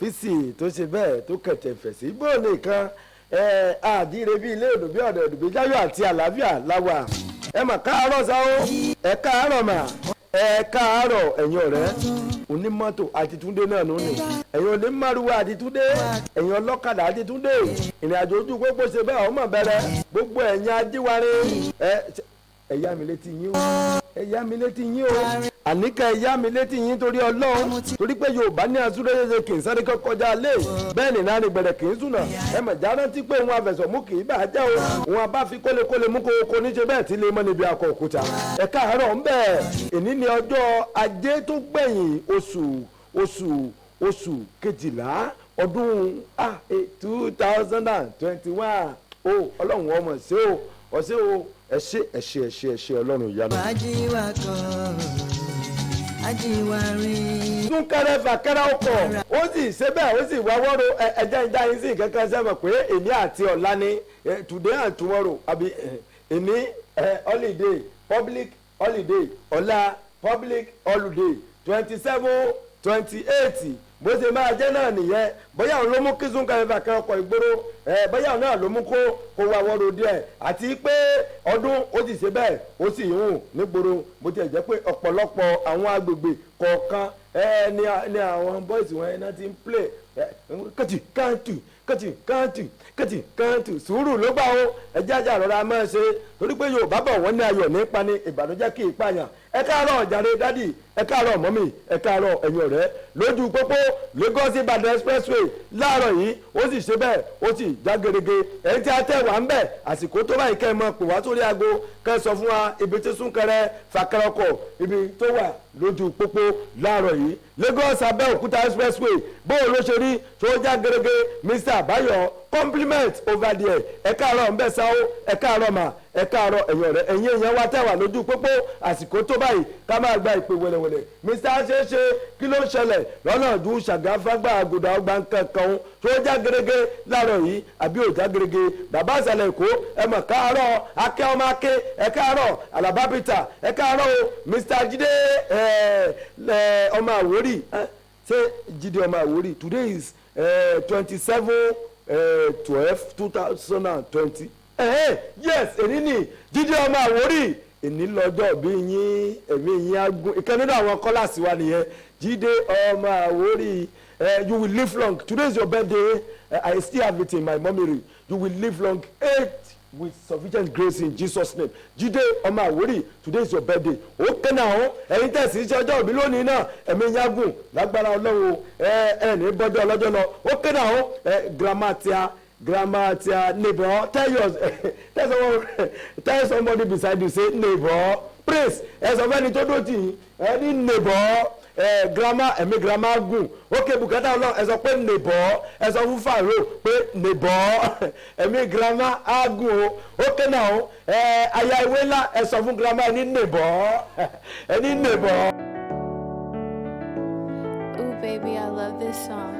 Físì tó ṣe bẹ́ẹ̀ tó kẹ̀tẹ̀ fẹ̀ sí bó nìkan àdìrẹ bíi ilé òdòbí ọ̀dọ̀ òdòbí jáyọ̀ àti àlàáfíà láwà. Ẹ mà káàárọ̀ sá o, ẹ káàárọ̀ mà, ẹ káàárọ̀ ẹ̀yin ọ̀rẹ́ onímọ́tò àti Túndé náà nù ní, ẹ̀yin onímọ̀rúwá àti Túndé, ẹ̀yin ọlọ́kadà àti Túndé, ìrìn àjò ojú pópó ṣe bẹ́ẹ̀ ọmọ bẹ̀rẹ̀, gbogbo ẹ̀yin ajíwárí, ẹ yá mi létí yín o, ẹ yá mi létí yín o, àníkà ẹ yá mi létí yín torí Ọlọ́run, torí pé Yorùbá ní asúré kì í sáré kọjá lé, bẹ́ẹ̀ ni náà gbẹ̀rẹ̀ kì í sùnà. Ẹ mọ̀ já rántí pé òun àfẹ̀sọ̀ mú kì í bà á jẹ́ o, òun àbá fi kólekóle mú kókó níṣe bẹ́ẹ̀ tí lè mọ́ níbi akọ òkúta. Ẹ káàárọ̀ ń bẹ̀. Èní ni ọjọ́ ajé tó gbẹ̀yìn oṣù kejìlá ọdún 2021. O Ọlọ́run ọmọ ṣé o, ọ̀ṣẹ́ o, ẹ ṣé ẹ ṣé ẹ ṣé ẹ ṣé Ọlọ́run ìyanu. Súnkẹrẹ fàkẹrẹ ọkọ̀ ó sì ṣe bẹ́ẹ̀, ó sì wá wọ́rọ̀. Ẹ̀jẹ̀ ń já yín sí nǹkan kan sẹ́mọ̀ pé èmi àti ọ̀la ni today and tomorrow, àbí èmi holiday, public holiday, ọ̀la public holiday, 27, 28, bó ṣe máa jẹ́ náà nìyẹn. Bóyá òun ló mú kí súnkẹrẹ fàkẹrẹ ọkọ̀ ìgboro, bóyá òun náà ló mú kó wá wọ́rọ̀ díẹ̀, àti pé ọdún ó sì ṣe bẹ́ẹ̀ ó sì hùn nígboro. Bó tiẹ̀ jẹ́ pé ọ̀pọ̀lọpọ̀ àwọn agbègbè kọ̀ọ̀kan ní àwọn boys wọn náà ti ń play kàtì kàtù kàtì kàtù kàtì kàtù. Sùúrù ló gbà ó, ẹjẹ́ àjà rọra máa ṣe, torí pé Yorùbá bọ̀ wọ́n ní ayọ̀ nípa ni ìbànújẹ́ kì í pààyàn. Ẹ káàárọ̀ jàre dádì, ẹ káàárọ̀ mọ́mì, ẹ káàárọ̀ ẹ̀yin ọ̀rẹ́ lójú pópó Lagos Ìbàdàn expressway láàárọ̀ yìí. Ó sì ṣe bẹ́ẹ̀, ó sì já gerege. Ẹ̀yin tí a tẹ̀ wá ń bẹ̀, àsìkò tó báyìí kẹ́ ẹ mọ̀ pè wá sórí aago, kẹ́ ẹ sọ fún wa ibi tí súnkẹrẹ fàkẹrẹ ọkọ̀ ibi tó wà lójú pópó láàárọ̀ yìí Lagos Abẹ́òkúta expressway. Bóun ló ṣe rí tó já gerege? Mr Abayo compliment over there. Ẹ káàárọ̀ ń bẹ̀ sáwó, ẹ káàárọ̀ mà, ẹ káàárọ̀ ẹ̀yin ọ̀rẹ́, ẹ̀yin èèyàn wa tẹ̀ wà lójú pópó. Àsìkò tó báyìí ká máa gba ìpè wẹ̀lẹ̀wẹ̀lẹ̀. Mr ṣeéṣe, kí ló ń ṣẹlẹ̀ lọ́nà ju ṣàgáfágbá àgùdà ọgbà nkankan tó já gerege láàárọ̀ yìí àbí ò já gerege? Bàbá àṣàlẹ̀ Èkó, ẹ mọ̀ káàárọ̀. Akẹ́ ọmọ akẹ́, ẹ káàárọ̀. Àlàbá Peter, ẹ káàárọ̀ o. Mr Jídé ọmọ Àwórì, ṣé Jídé ọmọ Àwórì? Today is 27 12 2020. Yes, èní ni Jídé ọmọ Àwórì, èní lọ́jọ́ bí yín, ẹ̀mí yín ágún. Ìkan nínú àwọn kọ́làsì wa nìyẹn, Jídé ọmọ Àwórì. You will live long. Today is your birthday. I still have it in my memory. You will live long, eight with sufficient grace in Jesus' name. Jídé ọmọ Àwórì, today is your birthday. Ó kẹ́nà ọ̀hún. Ẹ̀yin tẹ̀sí iṣẹ́ ọjọ́ òbí lónìí náà, ẹ̀mí yágùn lágbára Ọlọ́run, ẹ ẹ ní bọ́jọ́ ọlọ́jọ́ lọ. Ó kẹ́nà ọ̀hún. Ẹ grandma tia, grandma tia, neighbor, tell your tell someone tell somebody beside you, say neighbor praise. Ẹ sọ fẹ́ni tó dòtì yín, ẹ ní neighbor, ẹ grandma, ẹ̀mí grandma gùn. Ókè bùkátà Ọlọ́run, ẹ sọ pé neighbor, ẹ sọ fún Fàró pé neighbor, ẹ̀mí grandma á gùn o. Ókè náà o, ẹ aya ìwé ńlá, ẹ sọ fún grandma, ẹ ní neighbor, ẹ ní neighbor. Ooh, baby, I love this song.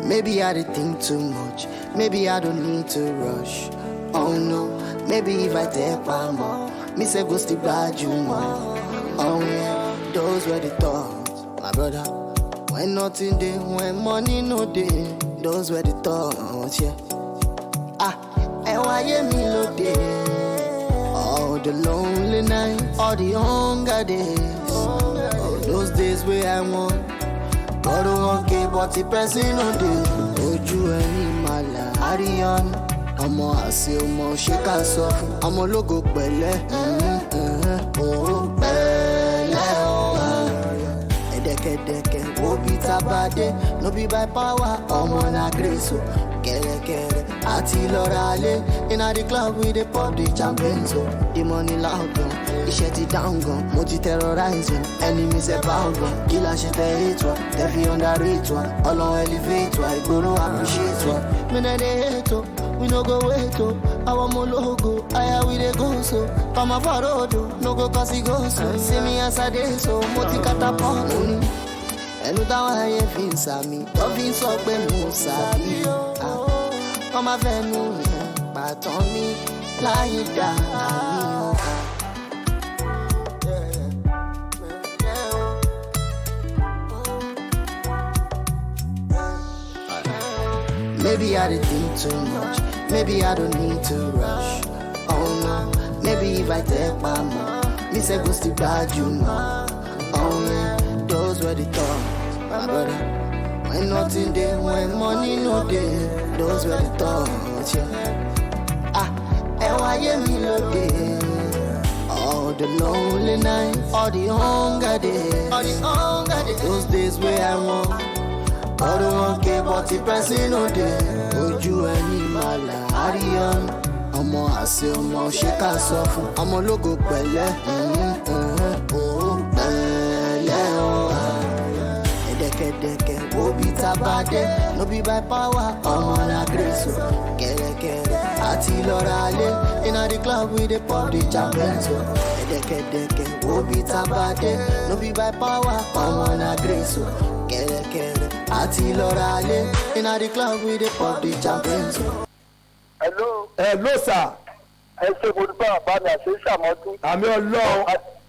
Maybe I did think too much. Maybe I don't need to rush. Oh no, maybe if I take one more, me say go still bad you more. Oh yeah, those were the thoughts, my brother. When nothing dey, when money no dey, those were the thoughts, yeah. Ah, and why you me no dey? All the lonely nights, all the hunger days, all those days where I want. God won't give, but the person no dey. Ojú ẹni máa là àríyànjú. Ọmọ àṣẹ ọmọ ṣé ká sọ fún ọmọ ológo pẹ̀lẹ́. Ó pẹ̀lẹ́ o. Ẹ̀dẹ̀kẹ̀dẹ̀kẹ̀ wo bí tá a bá dé, no be by power, ọmọ na grace o. Kẹ̀rẹ̀kẹ̀rẹ̀ àti lọ́ra lé. Inna the club we dey pop the champagne so. The money loud gan, iṣẹ́ ti down gan, mo ti terrorize wọn, enemies ẹ̀ bow gan. Kí la ṣe tẹ hate wa, tẹ fi underrate wa, Ọlọ́run elevate wa, ìgboro appreciate wa. Mi náà dey hate o, we no go wait o, àwọn ọmọ ológo, aya we dey go so. Kọ́mọ for road o, no go cause e go so. See me as I dey so, mo ti catapult. Mo ní ẹnu táwọn ayé fi ń sàmì, tó fi ń sọ pé mo sàbí. Wọ́n máa fẹ́ nu yẹn pàtàn mi láyé dá àmì o. Maybe I did think too much. Maybe I don't need to rush. Oh no, maybe if I take my mom, me say go still bad you know. Oh yeah, those were the thoughts, my brother. When nothing there, when money no there, those were the thoughts, yeah. Ah, and why you me lóde? All the lonely nights, all the hunger days, all the hunger days. Those days where I want, all the one care but the person no dey. Ojú ẹni máa là àríyàn. Ọmọ àṣẹ ọmọ ṣé ká sọ fún ọmọ ológo pẹ̀lẹ́ ó pẹ̀lẹ́ o. Ẹ̀dẹ̀kẹ̀dẹ̀kẹ̀ wo bí tá bá dé, no be by power, ọmọ na grace o. Kẹ̀rẹ̀kẹ̀rẹ̀ àti lọ́ra lé, inna the club we dey pop the champagne o. Ẹ̀dẹ̀kẹ̀dẹ̀kẹ̀ wo bí tá bá dé, no be by power, ọmọ na grace o. Kẹ̀rẹ̀kẹ̀rẹ̀ àti lọ́ra lé, inna the club we dey pop the champagne o. Hello. Ẹ ló sà. Ẹ ṣe, mo dúpẹ́, bàbá mi, àṣẹ ìṣàmọ́dún. Àmì Ọlọ́run.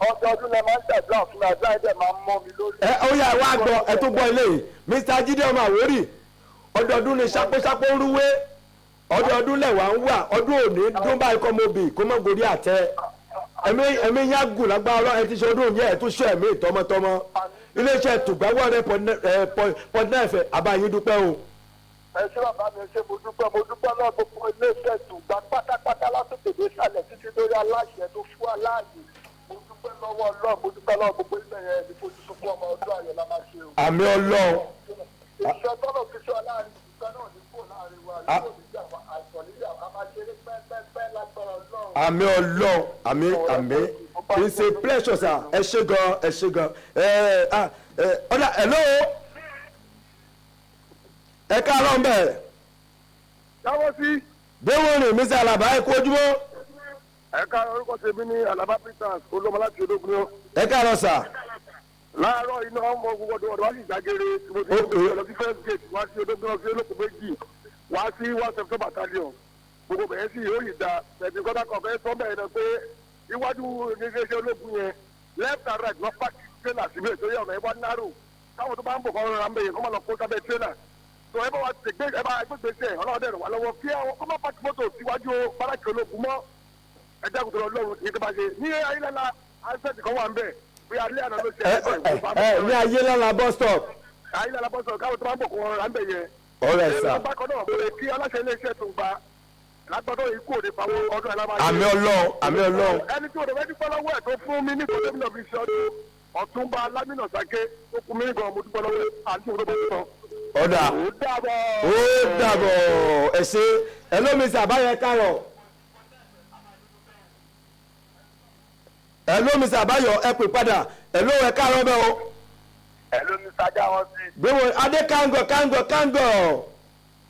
Ọdọọdún lẹ máa ń ṣàdúrà fún mi, àdúrà ẹ̀dẹ̀ máa ń mọ́ mi lórí. Ẹ ó yá, wá gbọ́, ẹ tó gbọ́ ilé yìí. Mr Jídé ọmọ Àwórì, ọdọọdún ni sápósápó ń rúwé, ọdọọdún lẹ̀wà ń wà, ọdún òní dún báyìí kọ́ mo bì kó mọ́ gorí àtẹ. Ẹ̀mí yín á gùn lágbára Ọlọ́run. Ẹ ti ṣe ọdún yẹn, ẹ tún ṣe ẹ̀mí tọmọtọmọ. Iléeṣẹ́ tùgbàwọ̀ rẹ pọ̀nẹ́fẹ̀ àbáyín dúpẹ́ o. Ẹ ṣé, bàbá mi, ẹ ṣé, mo dúpẹ́, mo dúpẹ́ náà. Gbogbo iléeṣẹ́ tùgbà pátápátá látòkè dé sàlẹ̀ títí lórí aláṣẹ tó fún aláàyè, mo dúpẹ́ lọ́wọ́ Ọlọ́run, mo dúpẹ́ lọ́wọ́ gbogbo ilẹ̀ yẹn ní fojú sunkún ọmọ. Ọdún ayọ̀ la máa ṣe o. Àmì Ọlọ́run. Ìṣẹ́ tọ́lọ̀ fi ṣọ́ láàrin, ìṣẹ́ náà ní kò láàrin wa yóò níjà wa, àìsàn níjà wa, a máa ṣeré pẹ́ẹ́pẹ́ẹ́pẹ́ lágbára Ọlọ́run. Àmì Ọlọ́run, àmì, àmì. It's a pleasure, sir. Ẹ ṣé gan, ẹ ṣé gan. Ẹ ah ẹ ọ̀dà, hello, ẹ káàárọ̀ ń bẹ̀. Jáwọ́ sí. Gbéwò rìn, Mr Alaba, ẹ kú ojúmọ́. Ẹ káàárọ̀, orúkọ tèmi ní Alaba Peters Olúọmọ láti Ológun. Ẹ káàárọ̀ sà. Láàárọ̀ iná ọmọ gbogbo ọdún ọdún wá sí ìdágere mo ti lọ sí first gate wá sí Ológun, lọ sí olóko méjì wá sí 172 Battalion, gbogbo bẹ̀rẹ̀ sí yóò yìí da ẹ̀sìn kọ́tà kan fẹ́ sọ bẹ́ẹ̀ náà pé iwájú iléeṣẹ́ ológun yẹn, left and right, wọ́n park trailer síbẹ̀ torí ọ̀nà ìwà narrow. Káwọn tó bá ń bọ̀ kọ́ rọra ń bẹ̀ yẹn kọ́ máa lọ kó sábẹ́ trailer tó ẹ bá wa ti gbé, ẹ bá gbégbèsè. Ọlọ́run dẹ̀ ràn wá lọ́wọ́ kí àwọn kọ́ máa park mọ́tò síwájú báràkì ológun mọ́. Ẹ dákun tó lọ lọ́run kì í tó bá ṣe ní ayélujára asẹ́ẹ̀tì kan wà ń bẹ̀ bí alẹ́ àná ló ṣe. Ẹ ẹ ní Ayélála bus stop. Ayélujára bus stop, káwọn tó bá ń bọ̀ kó rọra ń bẹ̀ yẹn. Ọ̀rẹ́ sà. Bákan náà, mo lè kí aláṣẹ iléeṣẹ́ tó ń gba lágbọ́dọ̀ yìí kú òde pawó ọdún ẹ̀ lábàá. Àmì Ọlọ́run, àmì Ọlọ́run. Ẹni tí òde fẹ́ dúpẹ́ lọ́wọ́ ẹ̀ tó fún mi ní gómìnà fi ṣe ọdún, Ọ̀túnba Lámìnà Sàké tó fún mi gan, mo dúpẹ́ lọ́wọ́ ẹ̀ àti òde bọ́ sọ. Ọ̀dà. Ó dàbọ̀. Ó dàbọ̀, ẹ ṣé. Ẹ ló Mr Àbáyọ káàárọ̀. Ẹ ló Mr Àbáyọ, ẹ pè padà. Ẹ ló, ẹ káàárọ̀ bẹ́ẹ̀ o. Ẹ ló ní sájà wọn sí. Gbéwò adé kángọ̀ kángọ̀ kángọ̀.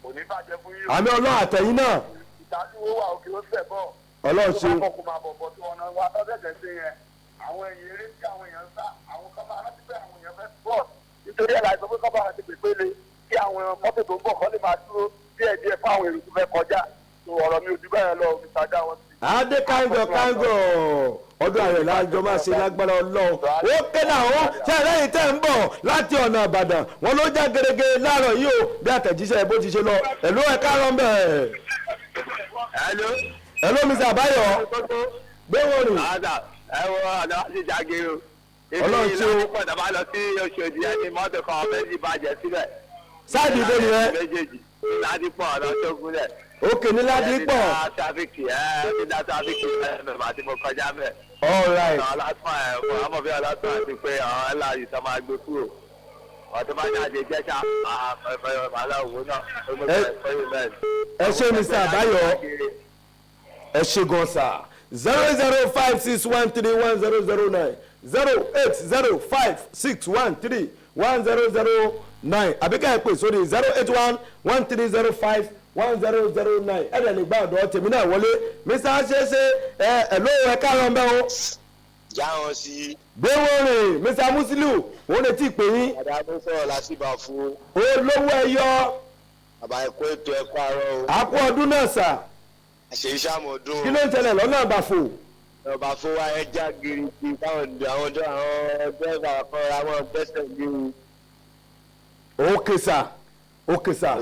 Kò ní bàjẹ́ fún yín. Àmì Ọlọ́run, àtẹ̀yìn náà. Ìdádúró wà, òkè ó sẹ̀ bọ̀. Ọlọ́run ṣe. Tó bá bọ̀ kó máa bọ̀ bọ̀ tí ọ̀nà wa tọ́sẹ̀sẹ̀ ṣe yẹn. Àwọn èèyàn eré tí àwọn èèyàn ń sá, àwọn kan máa rántí pé àwọn èèyàn fẹ́ bọ̀. Nítorí ẹ̀ láìsọ pé kọ́ bá wọn ti pèpéle kí àwọn mọ́tò tó ń bọ̀ kọ́ lè máa dúró díẹ̀ díẹ̀ fún àwọn èrò tó fẹ́ kọjá. Tó ọ̀rọ̀ mi ò jù bẹ́ẹ̀ lọ, Mr. Jáwọ́ sí. Adé kángọ̀ kángọ̀, ọdún ayọ̀ lájọ máa ṣe lágbára Ọlọ́run. Ó kéde àwọn tí ẹlẹ́yìn tẹ́ ń bọ̀ láti ọ̀nà Ìbàdàn wọn ló já gerege láàárọ̀ yìí o, bí àtẹ̀jíṣẹ́ bó ti ṣe lọ. Ẹ̀lú, ẹ̀ káàárọ̀ ń bẹ̀. Hello. Ẹ̀lú, Mr Àbáyọ, gbéwò rìn. Àdà ẹ wọ ọ̀nà wá sí Jagere o. Ọlọ́run ṣe o. Ibi ìlànà pọ̀ tàbá lọ sí Oṣòdì, ẹni mọ́tò kan méjì bàjẹ́ síbẹ̀. Sáàdì ìbò nìyẹn? Méjèèjì Ládìpọ̀ ọ̀nà tó gúnlẹ̀. Òkè ní Ládìpọ̀. Traffic ẹ ní dá traffic ẹ mẹ́fà tí mo kọjá mẹ́. All right. Ọ̀nà ọlásùn ẹ̀ fún ọmọ bí ọlásùn àti pé àwọn ẹ̀la tó máa gbé kúrò. Wọ́n tó bá jáde jẹ́sà màá òwò náà. Ẹ ṣé, Mr Àbáyọ, ẹ ṣé gan sa. 0056131009, 08056131009, àbí ká ẹ pè sórí 08113051009. Ẹ dẹ̀ lè gba ọ̀dọ̀ tèmi náà wọlé. Mr ṣeéṣe ẹ ẹ ló, ẹ káàárọ̀ ń bẹ́ o. Jáwọn sí. Gbéwò rìn, Mr Musiliu, òun lè tí ì pè yín. Bàbá tó sọ̀rọ̀ lásìbà fún. Olówó ẹyọ. Bàbá, ẹ̀kọ́ ètò, ẹ̀kọ́ àárọ̀ o. Àkú ọdún náà sà. Àṣeyí sàmọ̀dún. Kí ló ń tẹ̀lé lọ́nà àbàfò? Ọba fún wa, ẹ já giriki táwọn àwọn ọjọ́ àwọn dẹ́gbà kan àwọn gbẹ́sẹ̀ ní o. Okay sir, okay sir.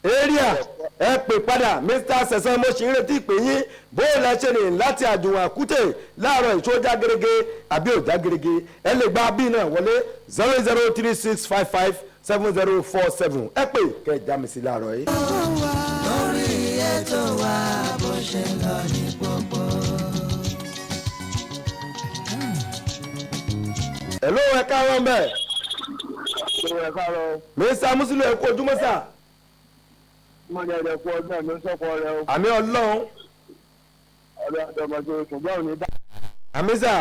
Area ẹ pè padà, Mr Sẹ̀sán, mo sì ń retí ìpè yín. Bó o lẹ ṣe rìn láti Àjùwọ̀n Àkútè láàárọ̀, ìṣó já gerege àbí ò já gerege? Ẹ lè gba bí náà wọlé, 0036557047. Ẹ pè kẹ́ ẹ já mi sí láàárọ̀ yìí. Lórí ètò wa bó ṣe lọ ní gbogbo. Hello, ẹ káàárọ̀ ń bẹ̀. Ẹ káàárọ̀. Mr Musiliu, ẹ kú ojúmọ́ sà. Mo ní ẹ̀rẹ̀ kú ọdún ẹ̀mí sọ́kọ rẹ o. Àmín Ọlọ́run. Ọ̀rẹ́ àdọ̀mọ̀dé ṣùgbọ́n òní bá. Àmín sà.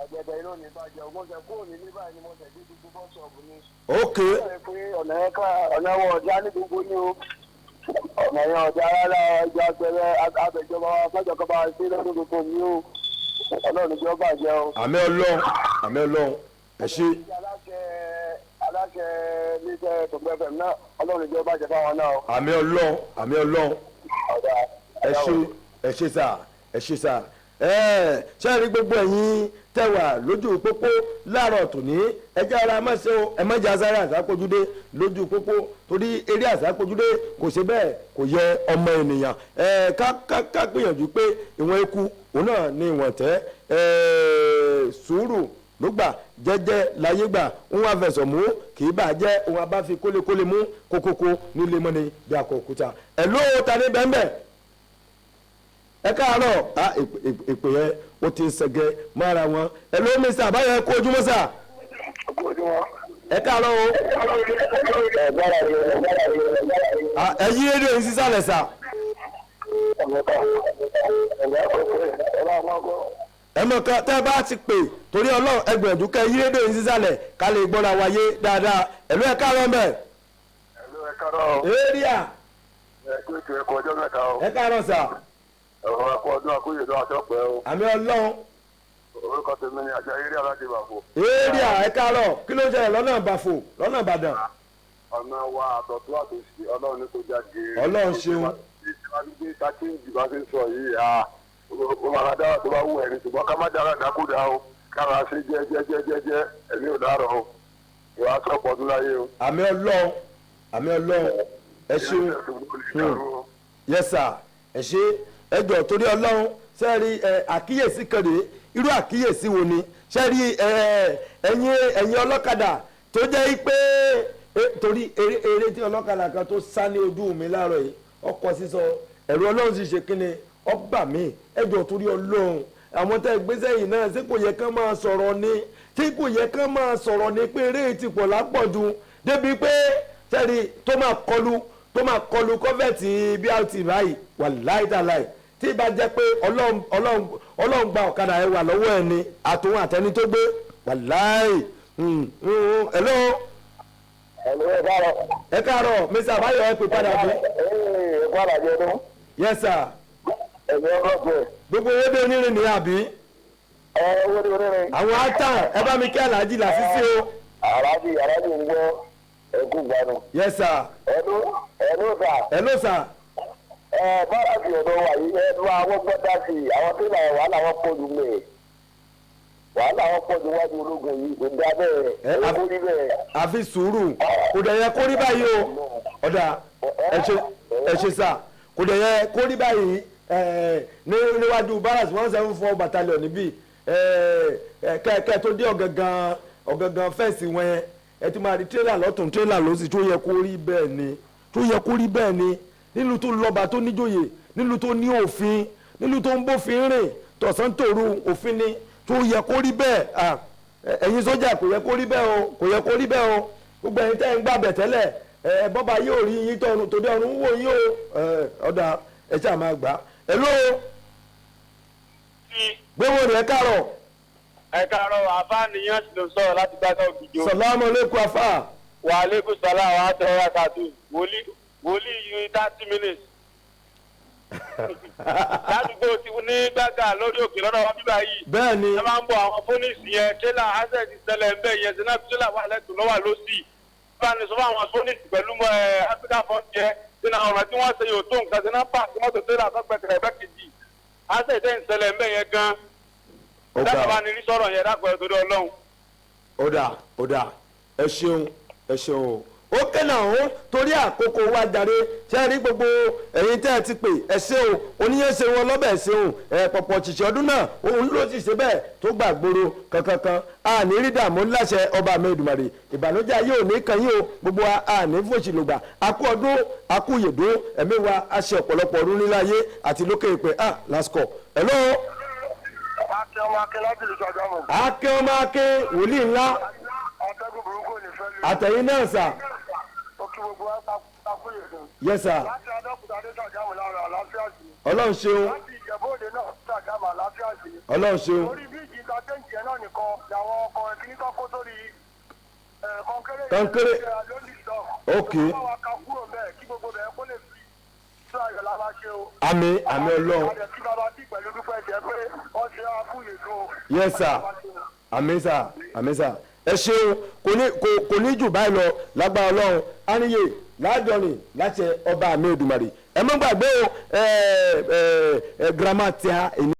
Ẹgbẹ̀gbẹ̀ inú ní bàjẹ́ ògbọ́n ṣe kúrò ní báyìí ni mo tẹ̀ dé gbogbo bọ́ọ̀sọ̀ọ̀bù ni. Ok. Pé ọ̀nà yẹn ká ọ̀nà wọ ọ̀dà ní gbogbo ní o. Ọ̀nà yẹn ọ̀dà rárá, ẹja abẹ́rẹ́ abẹ́jọba wa fẹ́jọ kọ́ bá wa sí lọ́dún gbogbo mi o. Ọlọ́run ìjọ bàjẹ́ o. Àmín Ọlọ́run, àmín Ọlọ́run, ẹ ṣé. Aláṣẹ iléeṣẹ́ tòǹgbẹ́fẹ̀m náà, Ọlọ́run ìjọ bàjẹ́ fáwọn náà o. Àmín Ọlọ́run, àmín Ọlọ́run. Ọ̀dà. Ẹ ṣé, ẹ ṣé sà, ẹ ṣé sà. Ẹ ṣe rí gbogbo ẹ̀yin tẹwà lójú pópó láàárọ̀ tòní, ẹ jẹ́ ara má ṣe o, ẹ má jẹ́ asáré àsápojúdé lójú pópó, torí eré àsápojúdé kò ṣe bẹ́ẹ̀, kò yẹ ọmọ ènìyàn. Ẹ ká ká ká gbìyànjú pé ìwọ̀n eku òun náà ni ìwọ̀n tẹ́. Ẹ sùúrù ló gbà, jẹ́jẹ́ láyé gbà, ń wá fẹsọ̀ mú kì í bà jẹ́ òun abá fi kólékólé mú kókókó nílé mọ́ni bí akọ òkúta. Ẹ̀ ló ta ní bẹ́ẹ̀ bẹ́ẹ̀. Ẹ káàárọ̀. A ìpè yẹn ó ti ń sẹgẹ mọ́ra wọn. Ẹ ló Mr Àbáyọ, ẹ kú ojúmọ́ sà. Ẹ káàárọ̀ o. Ẹ yí rédíò yín sísàlẹ̀ sà. Ẹ mọ̀ kan tẹ́ ẹ bá ti pè, torí Ọlọ́run, ẹ gbìyànjú kẹ́ yí rédíò yín sísàlẹ̀ ká lè gbọ́ra wáyé dáadáa. Ẹ ló, ẹ káàárọ̀ mẹ́. Ẹ káàárọ̀. Area. Ẹ kú ètò, ẹ̀kọ́ ọjọ́ mẹ́ta o. Ẹ káàárọ̀ sà. Ẹ̀rọ ẹ̀kọ́ ọdún akóyè ló àtọ́pẹ́ o. Àmín Ọlọ́run. Orúkọ tèmi ni àjọ eré aláṣẹ Ìbàfò. Area, ẹ káàárọ̀. Kí ló ń ṣẹlẹ̀ lọ́nà Ìbàfò, lọ́nà Ìbàdàn? Ọ̀nà wa àtọ̀tún àtòsí, Ọlọ́run ní kó jáde. Ọlọ́run ṣeun. Ìṣèwádìí sákìǹjì bá ti ń sọ yìí, ó máa dára tó bá wù ẹni, ṣùgbọ́n ká má dára dákúdá o, kára ṣe jẹ́jẹ́jẹ́jẹ́, ẹ̀mí ò dárọ̀ o. Ìwà sọ̀pọ̀ ọdún láyé o. Àmín Ọlọ́run, àmín Ọlọ́run, ẹ ṣeun. Yes sir, ẹ ṣe. Ẹ jọ̀ọ́, torí Ọlọ́run, sẹ́ẹ̀rí ẹ àkíyèsí kan rèé. Irú àkíyèsí wo ni? Sẹ́ẹ̀rí ẹ ẹ̀yin ọlọ́kadà tó jẹ́ pé torí eré eré tí ọlọ́kadà kan tó sá ní ojú mi láàárọ̀ yìí, ọkọ̀ sísọ, ẹ̀rù Ọlọ́run sì ṣe kíni ọba mi. Ẹ jọ̀ọ́, torí Ọlọ́run, àwọn tẹ́ gbé sẹ́yìn náà, ṣé kò yẹ kán máa sọ̀rọ̀ ni? Tí kò yẹ kán máa sọ̀rọ̀ ni pé eré ti pọ̀ lápọ̀jù débi pé sẹ́ẹ̀rí tó máa kọlu culvert BRT báyìí, wàláì tàláì, tí ìbá jẹ́ pé Ọlọ́run, Ọlọ́run, Ọlọ́run gba ọ̀kadà ẹ wà lọ́wọ́ ẹ ni àtòun àtẹni tó gbé, wàláì. Hello. Ẹ̀lú, ẹ káàárọ̀. Ẹ káàárọ̀, Mr Abayo, ẹ pè padà bí. Ẹ kú àlàyé ọdún. Yes sir. Ẹ̀mí ọlọ́pẹ̀. Gbogbo owó dé onírin ní àbí? Ẹ owó ní onírin. Àwọn ata, ẹ bá mi kí Aláàjì Làṣìṣe o. Aláàjì ń gbọ́, ẹ̀kú gbanu. Yes sir. Ẹ̀lú, ẹ̀lú sà. Hello sir. Ẹ báràkì ọ̀dọ̀ wà yìí, ẹ bá àwọn gbọ́dá sí i, àwọn tó náà wàhálà wọn pọ̀ jù mẹ́. Wàhálà wọn pọ̀ jù wájú ológun yìí, kò dá bẹ́ẹ̀. Ẹ, Kó rí bẹ́ẹ̀. Àfi sùúrù, kò dẹ̀ yẹ kó rí báyìí o. Ọ̀dà, ẹ ṣe, ẹ ṣe sà. Kò dẹ̀ yẹ kó rí báyìí. Ẹ ní níwájú barracks 174 battalion níbí, ẹ ẹ kẹ tó dé ọ̀gangan ọ̀gangan fence wọn yẹn, ẹ ti máa rí tírélà lọ́tún, tírélà lọ́sì. Tó yẹ kó rí bẹ́ẹ̀ ni, tó yẹ kó rí bẹ́ẹ̀ ni nílùú tó lọ́ba, tó níjòyè, nílùú tó ní òfin, nílùú tó ń bófin rìn tọ̀sán tòru, òfin ni tó yẹ kó rí bẹ́ẹ̀. Ah, ẹ̀yin sójà, kò yẹ kó rí bẹ́ẹ̀ o, kò yẹ kó rí bẹ́ẹ̀ o. Gbogbo ẹ̀yin tẹ́ ń gbàbẹ̀ tẹ́lẹ̀, ẹ bọ́ba yóò rí yín tọ̀run tòde ọ̀run wò yín o. Ẹ ọ̀dà, ẹ ṣáà máa gbà ẹ ló gbéwò rẹ̀. Káàrọ̀. Ẹ káàárọ̀, àbá nìyẹn sì ló sọ̀rọ̀ láti gbàgbọ́ ògìjọ. Sàlámù aleykum, afa. Wa aleykum salam wa tẹ̀wé kàdú wòlíì wòlíì yìí 30 minutes. Ládùúgbò ti ní gbàgà lórí òkè lọ́dọ̀ wa bíbá yìí. Bẹ́ẹ̀ ni. Ẹ máa ń bọ̀ àwọn fóníìsì yẹn, tírélà access ṣẹlẹ̀ ń bẹ̀ yẹn, sinna tírélà wà lẹ́tùn lọ́wọ́ lọ́sì. Bá ní sọ fún àwọn fóníìsì pẹ̀lú ẹ Africa Fund yẹn, sínú ọ̀nà tí wọ́n ṣe yóò tó nǹkan, sínú pàṣẹ mọ́tò tírélà sọ́gbẹ̀tẹ̀rẹ̀ ẹ̀bẹ̀ kejì. Access ń ṣẹlẹ̀ ń bẹ̀ yẹn gan. Ó ga. Dábàá bá ní rí sọ̀rọ̀ yẹn dákọ̀ ẹ̀ torí Ọlọ́run. Ó dà, ó dà, ẹ ṣeun, ẹ ṣeun o. Ó kẹ́nà ọ̀hún torí àkókò wa jàre. Ṣe rí gbogbo ẹ̀yin tẹ́ ẹ ti pè, ẹ ṣé o. Oníyẹn ṣe wọn lọ́bẹ̀, ṣe o. Ẹ pọ̀pọ̀ ṣìṣẹ́ ọdún náà, òun ló sì ṣe bẹ́ẹ̀ tó gbàgbóró kankankan. Àní rí dààmú láṣẹ ọba mi Èdùmàrè. Ìbànújẹ́ ayé ò ní kàn yín o. Gbogbo wa àní fòṣìlògbà. Akú ọdún, akú yèdún, ẹ̀mí wa á ṣe ọ̀pọ̀lọpọ̀ ọdún nílé ayé àti lókè ìpè. Ah, last call. Hello. Akin ọmọ Akin láti ìlú Ṣàgámù. Akin ọmọ Akin, wòlíì ńlá. Atẹ́gùn burúkú ò ní fẹ́ lù. Àtẹ̀yìn náà sà. Ó kí gbogbo wa takúyè dùn. Yes sir. Láti Abẹ́òkúta dé Ṣàgámù lára àlàáfíà sí. Ọlọ́run ṣeun. Láti Ìjẹ̀bú Òde náà Ṣàgámù àlàáfíà sí. Ọlọ́run ṣeun. Orí bíríìjì ìtàkéǹjì yẹn náà nìkan làwọn ọkọ̀ ìkíní tó kó sórí kọnkéré. Kọnkéré. Ló ní sọ. Ok. Ìjọba wa ká kúrò bẹ́ẹ̀ kí gbogbo bẹ́ẹ̀ kó lè fi sí ayọ̀ la máa ṣe o. Àmín, àmín Ọlọ́run. Àdẹ̀ kí bàbá tí pẹ̀lú dúpẹ́ jẹ́ pé wọ́n ṣe àkúyè dùn. Yes sir. Àmín sà, àmín sà, ẹ ṣeun. Kò ní jù báyìí lọ lágbára Ọlọ́run. Àníyè láàjọrin láti ọba mi Èdùmàrè. Ẹ má gbàgbé o, ẹ ẹ ẹ girama tíá.